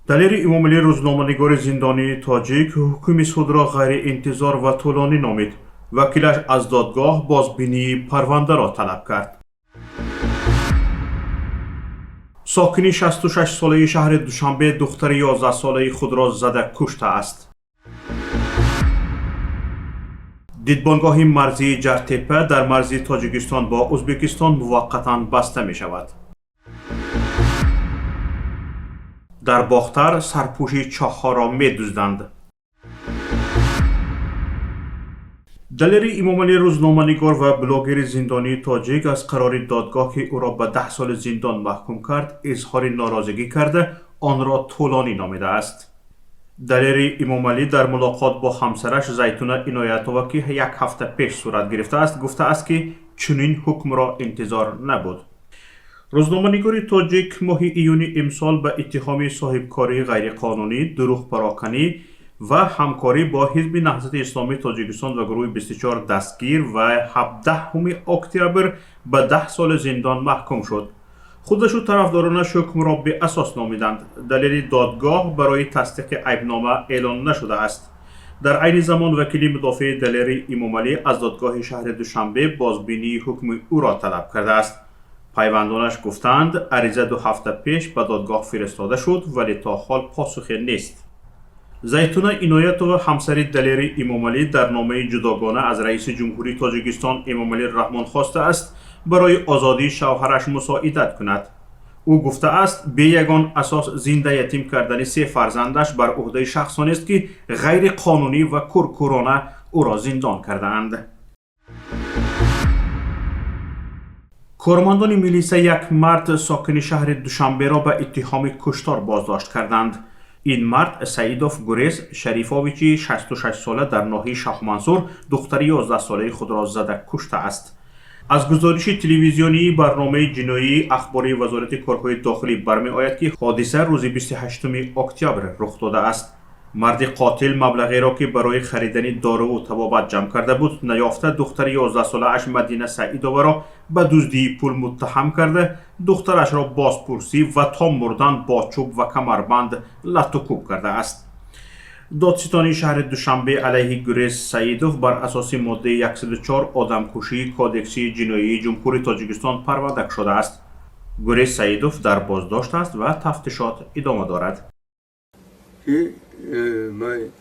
Далери Эмомалӣ, рӯзноманигори зиндонии тоҷик, ҳукми судро ғайриинтизор ва тӯлонӣ номид. Вакилаш аз додгоҳ бозбинии парвандаро талаб кард. Сокини 66-солаи шаҳри Душанбе духтари 11-солаи худро зада куштааст. Дидбонгоҳи марзии Ҷартепа дар марзи Тоҷикистон бо Ӯзбекистон муваққатан баста мешавад. Дар Бохтар сарпӯши чоҳҳоро медузданд. Далери Эмомалӣ, рӯзноманигор ва блогери зиндонии тоҷик, аз қарори додгоҳ, ки ӯро ба 10 соли зиндон маҳкум кард, изҳори норозигӣ карда, онро тӯлонӣ номидааст. Далери Эмомалӣ дар мулоқот бо ҳамсараш Зайтуна Иноятова, ки як ҳафта пеш сурат гирифтааст, гуфтааст, ки чунин ҳукмро интизор набуд. Рӯзноманигори тоҷик моҳи июни имсол ба иттиҳоми соҳибкории ғайриқонунӣ, дурӯғпароканӣ ва ҳамкорӣ бо Ҳизби Наҳзати Исломии Тоҷикистон ва гурӯҳи 24 дастгир ва 17 октябр ба 10 соли зиндон маҳкум шуд. Худашу тарафдоронаш ҳукмро беасос номиданд. Далели додгоҳ барои тасдиқи айбнома эълон нашудааст. Дар айни замон вакили мудофеи Далери Эмомалӣ аз додгоҳи шаҳри Душанбе бозбинии ҳукми ӯро талаб кардааст. Пайвандонаш гуфтаанд, ариза 2 ҳафта пеш ба додгоҳ фиристода шуд, вале то ҳол посухе нест. Зайтуна Иноятова, ҳамсари Далери Эмомалӣ, дар номаи ҷудогона аз раиси ҷумҳурии Тоҷикистон Эмомалӣ Раҳмон хостааст, барои озодии шавҳараш мусоидат кунад. Ӯ гуфтааст, бе ягон асос зинда ятим кардани се фарзандаш бар ӯҳдаи шахсонест, ки ғайриқонунӣ ва куркӯрона ӯро зиндон кардаанд. Кормандони милиса як мард сокини шаҳри Душанберо ба иттиҳоми куштор боздошт карданд. Ин мард Саидов Гурез Шарифовичи 66-сола дар ноҳияи Шоҳмансур духтари 11-солаи худро зада куштааст. Аз гузориши телевизионии барномаи ҷиноии ахбории Вазорати корҳои дохилӣ бармеояд, ки ҳодиса рӯзи 28 октябр рух додааст. Марди қотил маблағеро, ки барои харидани доруву табобат ҷамъ карда буд, наёфта, духтари 11-солааш Мадина Саидоваро ба дуздии пул муттаҳам карда, духтарашро бозпурсӣ ва то мурдан бо чӯб ва камарбанд латтукӯб кардааст. Додситонии шаҳри Душанбе алайҳи Гурез Саидов бар асоси моддаи 104 одамкушии Кодекси ҷиноии Ҷумҳурии Тоҷикистон парванда кушодааст. Гурез Саидов дар боздошт аст ва тафтишот идома дорад. Ки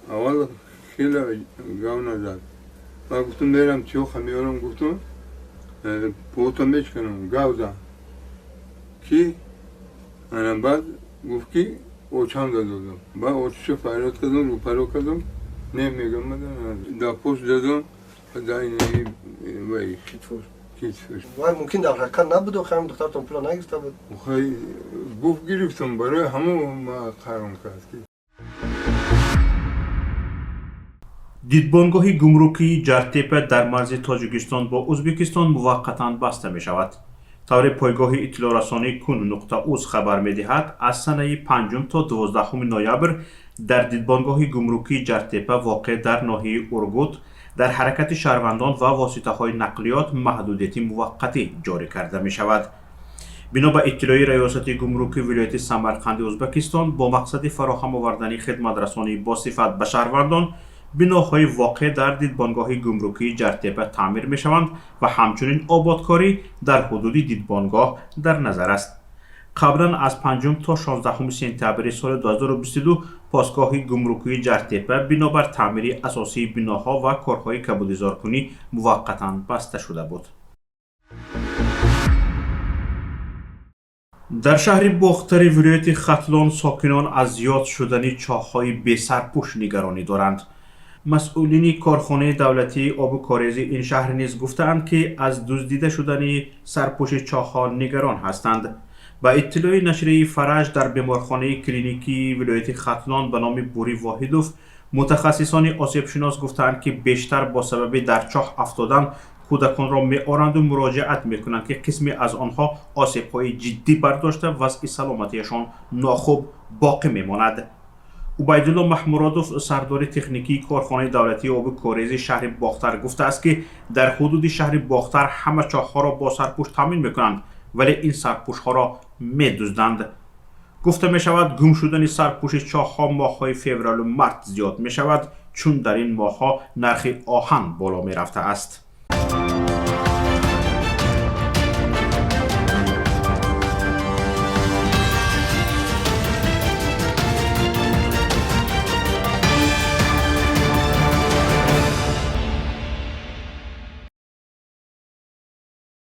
аввал хеле гав назад. Ман гуфтам, мерам чоха меорам, гуфтам, пота мечканам, гав зад. Ки ана баъд гуфт, ки очам дадодам. Баъд очашо фарёд кардам, рӯпаро кардам, не мегам, дар пошт дадам, вай китфош. Вай мумкин дар ҳаракат набуд, охир ҳам духтаратон пула нагирифта буд. Охай гуфт, гирифтам, барои ҳамон ма қарон кард. Дидбонгоҳи гумрукии Ҷартепа дар марзи Тоҷикистон бо Ӯзбекистон муваққатан баста мешавад. Тавре пойгоҳи иттилоърасонии кун нуқта уз хабар медиҳад, аз санаи 5 то 12 ноябр дар дидбонгоҳи гумрукии Ҷартепа, воқеъ дар ноҳияи Ургут, дар ҳаракати шаҳрвандон ва воситаҳои нақлиёт маҳдудияти муваққатӣ ҷорӣ карда мешавад. Бино ба иттилои Раёсати гумруки вилояти Самарқанди Ӯзбекистон, бо мақсади фароҳам овардани хидматрасонии босифат ба шаҳрвандон, биноҳои воқеъ дар дидбонгоҳи гумрукии Ҷартепа таъмир мешаванд ва ҳамчунин ободкорӣ дар ҳудуди дидбонгоҳ дар назар аст. Қаблан аз 5 то 16 сентябри соли 2022 постгоҳи гумрукии Ҷартепа бинобар таъмири асосии биноҳо ва корҳои кабудизоркунӣ муваққатан баста шуда буд. Дар шаҳри Бохтари вилояти Хатлон сокинон аз зиёд шудани чоҳҳои бесарпӯш нигаронӣ доранд. Масъулини корхонаи давлатии обу корези ин шаҳр низ гуфтаанд, ки аз дуздида шудани сарпӯши чоҳҳо нигарон ҳастанд. Ба иттилои нашрияи Фараҷ, дар беморхонаи клиникии вилояти Хатлон ба номи Бурӣ Воҳидов мутахассисони осебшинос гуфтаанд, ки бештар бо сабаби дар чоҳ афтодан кӯдаконро меоранду муроҷиат мекунанд, ки қисме аз онҳо осебҳои ҷиддӣ бардошта, вазъи саломатиашон нохуб боқӣ мемонад. Убайдулло Маҳмуродов, сардори техникии корхонаи давлатии оби корези шаҳри Бохтар, гуфтааст, ки дар ҳудуди шаҳри Бохтар ҳама чоҳҳоро бо сарпӯш таъмин мекунанд, вале ин сарпӯшҳоро медузданд. Гуфта мешавад, гум шудани сарпӯши чоҳҳо моҳҳои февралу март зиёд мешавад, чун дар ин моҳҳо нархи оҳан боло мерафтааст.